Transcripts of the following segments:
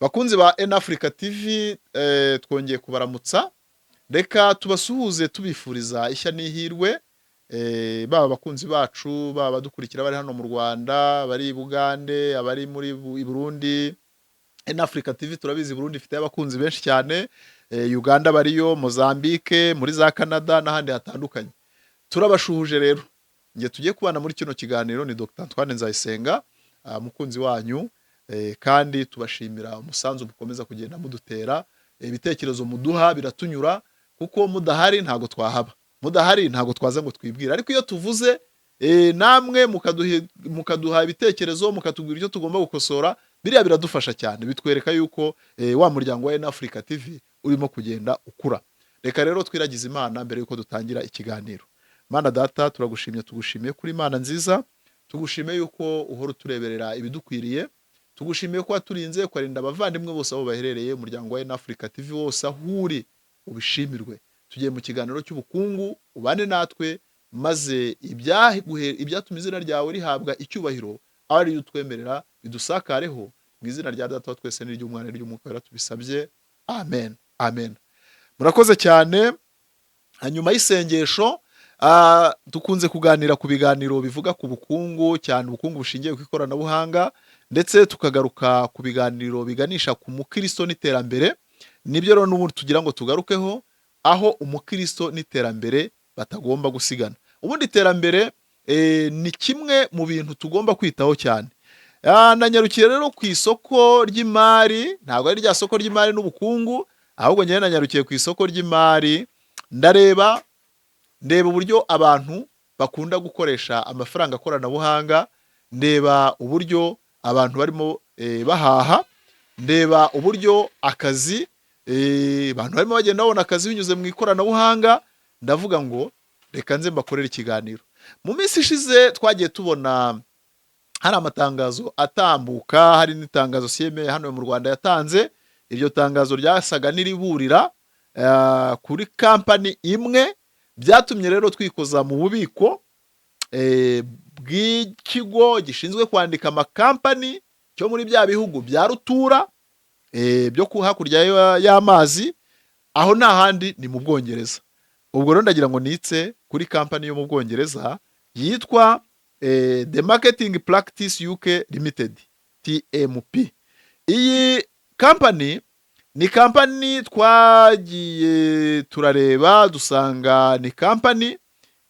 Bakunzi ba N Africa TV, twongeye kubaramutsa. Reka tubasuhuze tubifuriza ishya n'ihirwe, baba abakunzi bacu, baba abadukurikira bari hano mu Rwanda, bari i Bugande, abari muri i Burundi. N Africa TV turabizi, Burundi ifite abakunzi benshi cyane, Uganda bariyo, Mozambique, muri za Canada n'ahandi hatandukanye. Turabashuhuje rero. Nge tugiye kubana muri kino kiganiro ni Dr Antoine Nzayisenga, mukunzi wanyu, kandi tubashimira umusanzu mukomeza kugenda mudutera. Ibitekerezo muduha biratunyura, kuko mudahari ntago twahaba, mudahari ntago twaza ngo twibwire. Ariko iyo tuvuze, namwe mukaduha ibitekerezo, mukatubwira icyo tugomba gukosora, biriya biradufasha cyane, bitwereka yuko wa muryango wa N Africa TV urimo kugenda ukura. Reka rero twiragize Imana mbere yuko dutangira ikiganiro. Mana Data, turagushimye, tugushimiye kuri Imana nziza, tugushimiye yuko uhora utureberera ibidukwiriye, tugushimiye ko waturinze, ukarinda abavandimwe bose aho baherereye, umuryango wa N Africa TV wose aho uri ubishimirwe. Tugiye mu kiganiro cy'ubukungu, ubane natwe maze ibyatuma izina ryawe rihabwa icyubahiro abe ari utwemerera bidusakareho. Mu izina rya Data wa twese n'iry'Umwana n'iry'Umwuka Wera tubisabye, amen, amen. Murakoze cyane. Hanyuma y'isengesho, dukunze kuganira ku biganiro bivuga ku bukungu, cyane ubukungu bushingiye ku ikoranabuhanga, ndetse tukagaruka ku biganiro biganisha ku mukristo n'iterambere. Nibyo rero n'ubundi tugira ngo tugarukeho, aho umukristo n'iterambere batagomba gusigana. Ubundi iterambere ni kimwe mu bintu tugomba kwitaho cyane. Nanyarukiye rero ku isoko ry'imari, ntabwo ari rya soko ry'imari n'ubukungu, ahubwo njyewe nanyarukiye ku isoko ry'imari, ndareba, ndeba uburyo abantu bakunda gukoresha amafaranga koranabuhanga, ndeba uburyo abantu barimo bahaha, ndeba uburyo akazi, abantu barimo bagenda babona akazi binyuze mu ikoranabuhanga. Ndavuga ngo reka nze mbakorere ikiganiro. Mu minsi ishize twagiye tubona hari amatangazo atambuka, hari n'itangazo CMA hano mu Rwanda yatanze. Iryo tangazo ryasaga n'iriburira kuri kampani imwe. Byatumye rero twikoza mu bubiko bw'ikigo gishinzwe kwandika amakampani cyo muri bya bihugu bya rutura, byo ku hakurya y'amazi. Aho nta handi ni mu Bwongereza. Ubwo rero ndagira ngo nitse kuri kampani yo mu Bwongereza yitwa The Marketing Practice UK Limited, TMP. Iyi kampani ni kampani twagiye turareba, dusanga ni kampani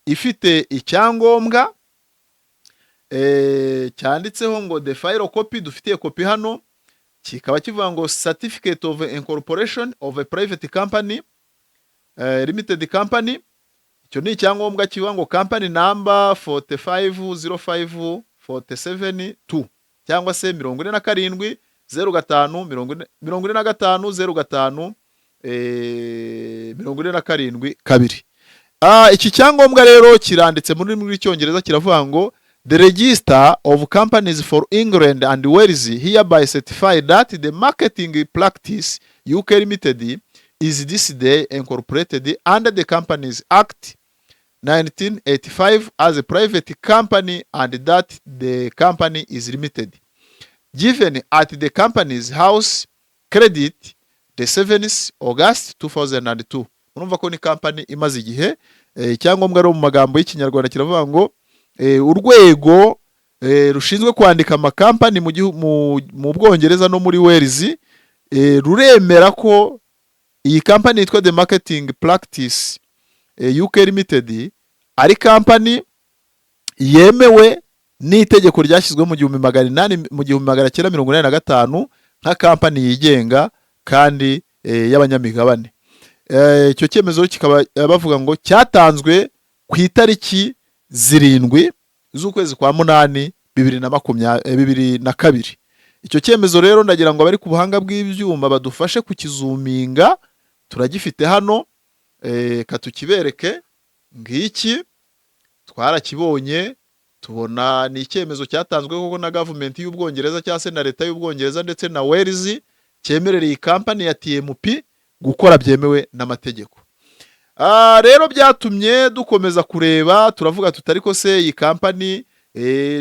ifite icyangombwa cyanditseho ngo the file copy, dufitiye kopi hano, kikaba kivuga ngo certificate of incorporation of a private company, limited company. Icyo ni icyangombwa kivuga ngo company number 4505472, cyangwa se 47 05 45 05 47 2. Iki cyangombwa rero kiranditse mu rurimi rw'Icyongereza, kiravuga ngo "The Register of Companies for England and Wales hereby certify that The Marketing Practice UK Limited is this day incorporated under the Companies Act 1985 as a private company and that the company is limited. Given at the Companies House Credit the 7th August 2002." Urumva ko ni company imaze igihe. Icyangombwa rero mu magambo y'Ikinyarwanda kiravuga ngo urwego rushinzwe kwandika amakampani mu Bwongereza no muri Wales ruremera ko iyi kampani yitwa The Marketing Practice UK Limited ari kampani yemewe n'itegeko ryashyizweho mu 1800, mu 1985 nka kampani yigenga kandi y'abanyamigabane. Icyo cyemezo kikaba bavuga ngo cyatanzwe ku itariki 7 z'ukwezi kwa munani 2022. Icyo cyemezo rero ndagira ngo abari ku buhanga bw'ibyuma badufashe kukizuminga, turagifite hano, katukibereke. Ngiki, twarakibonye, tubona ni icyemezo cyatanzwe koko na gavumenti y'Ubwongereza cyangwa se na leta y'Ubwongereza ndetse na Wales, cyemerera iyi kampani ya TMP gukora byemewe n'amategeko. Rero byatumye dukomeza kureba, turavuga tuti: "Ariko se iyi kampani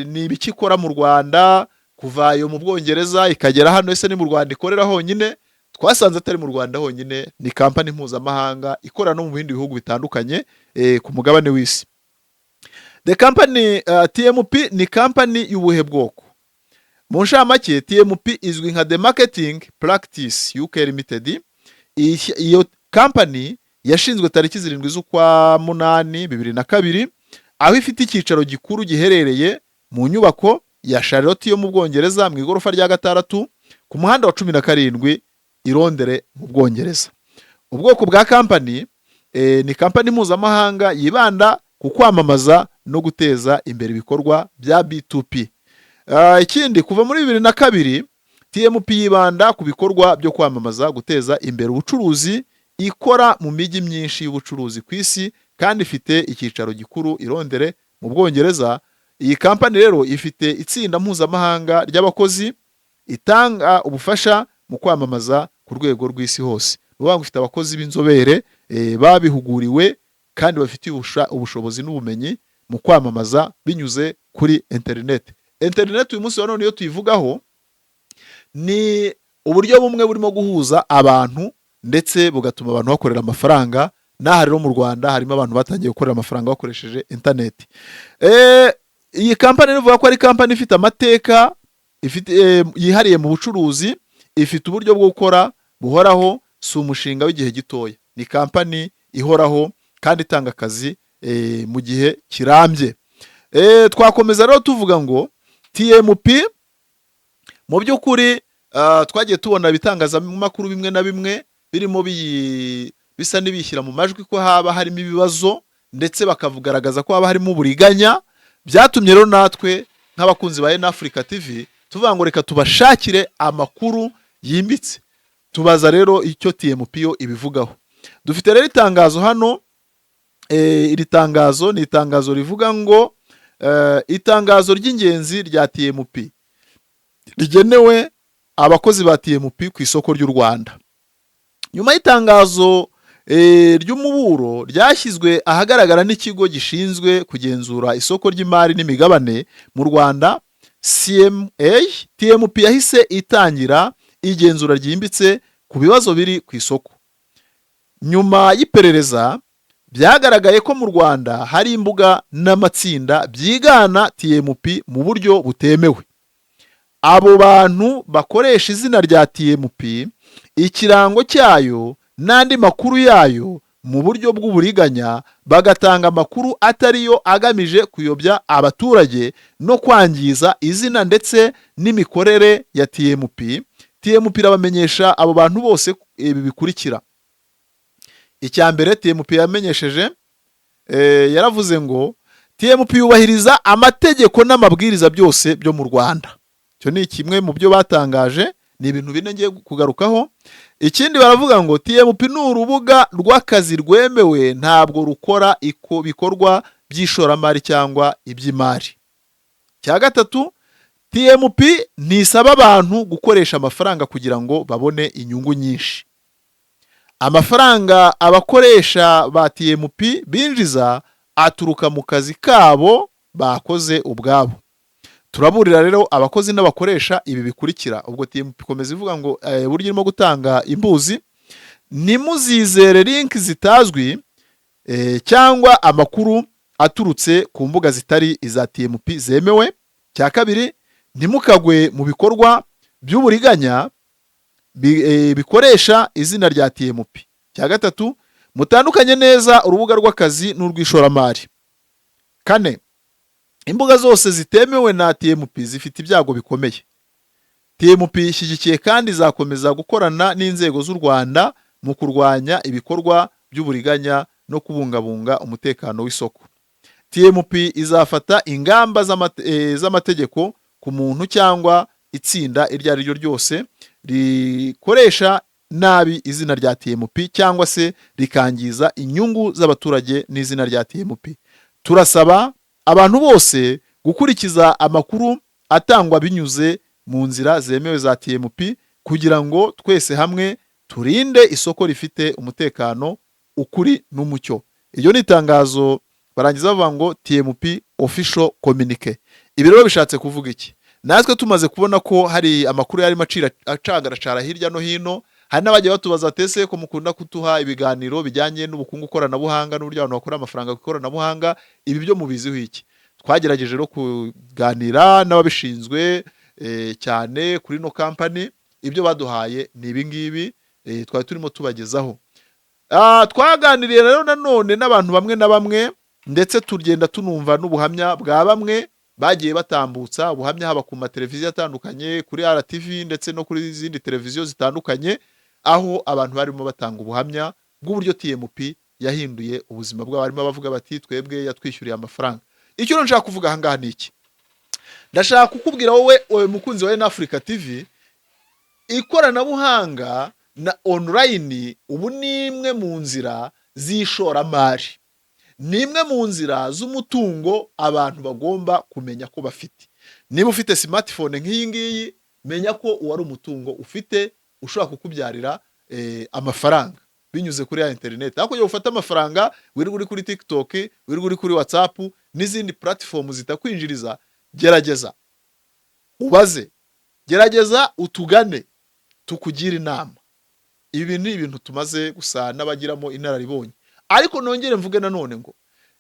ni ibiki ikora mu Rwanda?" Ko Kuva iyo mu Bwongereza ikagera hano, ese ni mu Rwanda ikorera honyine? Twasanze atari mu Rwanda honyine, ni kampani mpuzamahanga ikorera no mu bindi bihugu bitandukanye ku mugabane w'isi. The company TMP ni kampani y'ubuhe bwoko? Mu nshamake, TMP izwi nka The Marketing Practice UK Limited. Iyo kampani yashinzwe tariki 7 z'ukwa munani 2002, aho ifite icyicaro gikuru giherereye mu nyubako ya Charlotte yo mu Bwongereza, mu igorofa rya gatandatu, ku muhanda wa 17 i Londres mu Bwongereza. Ubwoko bwa kampani ni kampani mpuzamahanga yibanda ku kwamamaza no guteza imbere ibikorwa bya B2B. Ikindi, kuva muri 2002 TMP yibanda ku bikorwa byo kwamamaza, guteza imbere ubucuruzi. Ikora mu mijyi myinshi y'ubucuruzi ku isi kandi ifite icyicaro gikuru i Londres mu Bwongereza. Iyi kampani rero ifite itsinda mpuzamahanga ry'abakozi itanga ubufasha mu kwamamaza ku rwego rw'isi hose. Ni ukuvuga ngo ifite abakozi b'inzobere babihuguriwe kandi bafitiye ubushobozi n'ubumenyi mu kwamamaza binyuze kuri interineti. Interineti uyu munsi wa none iyo tuyivugaho, ni uburyo bumwe burimo guhuza abantu ndetse bugatuma abantu bakorera amafaranga. N'aha rero mu Rwanda harimo abantu batangiye gukorera amafaranga bakoresheje interineti. Iyi kampani ivuga ko ari kampani ifite amateka ifite yihariye mu bucuruzi, ifite uburyo bwo gukora buhoraho, si umushinga w'igihe gitoya. Ni kampani ihoraho kandi itanga akazi mu gihe kirambye. Twakomeza rero tuvuga ngo TMP mu by'ukuri twagiye tubona ibitangazamakuru bimwe na bimwe birimo bisa n'ibishyira mu majwi ko haba harimo ibibazo, ndetse bakagaragaza ko haba harimo uburiganya. Byatumye rero natwe nk'abakunzi ba Africa TV tuvuga ngo reka tubashakire amakuru yimbitse. Tubaza rero icyo TMP yo ibivugaho. Dufite rero itangazo hano. Iri tangazo ni itangazo rivuga ngo itangazo ry'ingenzi rya TMP rigenewe abakozi ba TMP ku isoko ry'u Rwanda. Nyuma y'itangazo ry'umuburo ryashyizwe ahagaragara n'ikigo gishinzwe kugenzura isoko ry'imari n'imigabane mu Rwanda, CMA, TMP yahise itangira igenzura ryimbitse ku bibazo biri ku isoko. Nyuma y'iperereza, byagaragaye ko mu Rwanda hari imbuga n'amatsinda byigana TMP mu buryo butemewe. Abo bantu bakoresha izina rya TMP, ikirango cyayo n'andi makuru yayo mu buryo bw'uburiganya, bagatanga amakuru atari yo agamije kuyobya abaturage no kwangiza izina ndetse n'imikorere ya TMP. TMP irabamenyesha abo bantu bose ibi bikurikira: Icya mbere TMP yamenyesheje, yaravuze ngo TMP yubahiriza amategeko n'amabwiriza byose byo mu Rwanda. Icyo ni kimwe mu byo batangaje, ni ibintu bine ngiye kugarukaho. Ikindi baravuga ngo TMP ni urubuga rw'akazi rwemewe, ntabwo rukora bikorwa by'ishoramari cyangwa iby'imari. Cya gatatu, TMP ntisaba abantu gukoresha amafaranga kugira ngo babone inyungu nyinshi. Amafaranga abakoresha ba TMP binjiza aturuka mu kazi kabo bakoze ubwabo. Turaburira rero abakozi n'abakoresha ibi bikurikira. Ubwo TMP ikomeza ivuga ngo buryo irimo gutanga imbuzi: ntimuzizere link zitazwi cyangwa amakuru aturutse ku mbuga zitari iza TMP zemewe. Cya kabiri, ntimukagwe mu bikorwa by'uburiganya bikoresha izina rya TMP. Cya gatatu, mutandukanye neza urubuga rw'akazi n'urw'ishoramari. Kane, imbuga zose zitemewe na TMP zifite ibyago bikomeye. TMP ishyigikiye kandi izakomeza gukorana n'inzego z'u Rwanda mu kurwanya ibikorwa by'uburiganya no kubungabunga umutekano w'isoko. TMP izafata ingamba z'amategeko ku muntu cyangwa itsinda iryo ari ryo ryose rikoresha nabi izina rya TMP cyangwa se rikangiza inyungu z'abaturage n'izina rya TMP. Turasaba abantu bose gukurikiza amakuru atangwa binyuze mu nzira zemewe za TMP kugira ngo twese hamwe turinde isoko rifite umutekano, ukuri n'umucyo. Iryo ni itangazo. Barangiza bavuga ngo TMP official communique. Ibi rero bishatse kuvuga iki? Natwe tumaze kubona ko hari amakuru yarimo acangaracara hirya no hino, hari n'abagiye batubaza ati: "Ese ko mukunda kuduha ibiganiro bijyanye n'ubukungu koranabuhanga n'uburyo abantu bakora amafaranga ku ikoranabuhanga, ibi byo mubiziho iki?" Twagerageje rero kuganira n'ababishinzwe, cyane kuri ino kampani. Ibyo baduhaye ni ibi ngibi, twari turimo tubagezaho. Twaganiriye rero nanone n'abantu bamwe na bamwe, ndetse tugenda tunumva n'ubuhamya bwa bamwe bagiye batambutsa ubuhamya, haba ku mateleviziyo atandukanye, kuri RTV ndetse no kuri izindi televiziyo zitandukanye, aho abantu barimo batanga ubuhamya bw'uburyo TMP yahinduye ubuzima bwabo. Barimo bavuga bati: "Twebwe yatwishyuriye amafaranga." Icyo rero nshaka kuvuga aha ngaha ni iki? Ndashaka kukubwira wowe mukunzi wa Africa TV, ikoranabuhanga na online ubu ni imwe mu nzira z'ishoramari, ni imwe mu nzira z'umutungo abantu bagomba kumenya ko bafite. Niba ufite smartphone nk'iyi ngiyi, menya ko uwo ari umutungo ufite ushobora kukubyarira amafaranga binyuze kuri ya interineti, aho kugira ngo ufate amafaranga wirirwa uri kuri TikTok, wirirwa uri kuri WhatsApp n'izindi platform zitakwinjiriza. Gerageza ubaze, gerageza utugane tukugire inama. Ibi ni ibintu tumaze gusa n'abagiramo inararibonye. Ariko nongere mvuge nanone ngo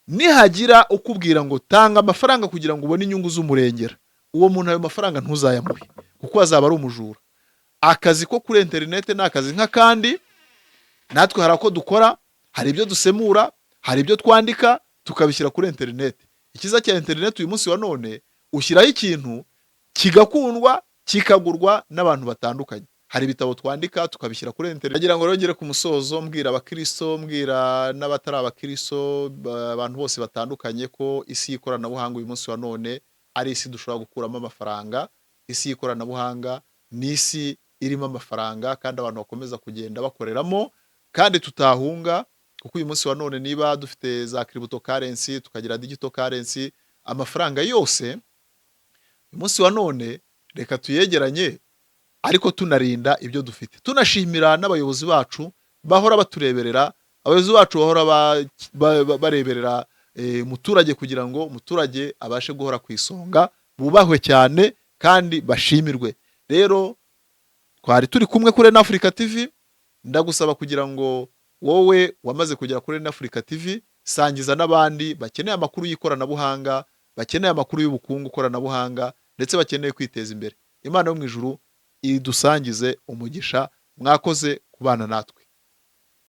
nihagira ukubwira ngo tanga amafaranga kugira ngo ubone inyungu z'umurengera, uwo muntu ayo mafaranga ntuzayamuhe, kuko azaba ari umujura. Akazi ko kuri interineti ni akazi nk'akandi. Natwe hari ako dukora, hari ibyo dusemura, hari ibyo twandika tukabishyira kuri interineti. Icyiza cya interineti uyu munsi wa none, ushyiraho ikintu kigakundwa, kikagurwa n'abantu batandukanye. Hari ibitabo twandika tukabishyira kuri interineti. Ndagira ngo rero ngere ku musozo mbwira abakristo, mbwira n'abatari abakristo, abantu bose batandukanye, ko isi y'ikoranabuhanga uyu munsi wa none ari isi dushobora gukuramo amafaranga. Isi y'ikoranabuhanga ni isi irimo amafaranga kandi abantu bakomeza kugenda bakoreramo kandi tutahunga, kuko uyu munsi wa none niba dufite za cryptocurrency, tukagira digital currency, amafaranga yose uyu munsi wa none reka tuyegeranye, ariko tunarinda ibyo dufite, tunashimira n'abayobozi bacu bahora batureberera, abayobozi bacu bahora bareberera umuturage kugira ngo umuturage abashe guhora ku isonga. Bubahwe cyane kandi bashimirwe. Rero twari turi kumwe kuri Africa TV. Ndagusaba kugira ngo wowe wamaze kugera kuri Africa TV, sangiza n'abandi bakeneye amakuru y'ikoranabuhanga, bakeneye amakuru y'ubukungu koranabuhanga, ndetse bakeneye kwiteza imbere. Imana yo mu ijuru idusangize umugisha. Mwakoze kubana natwe.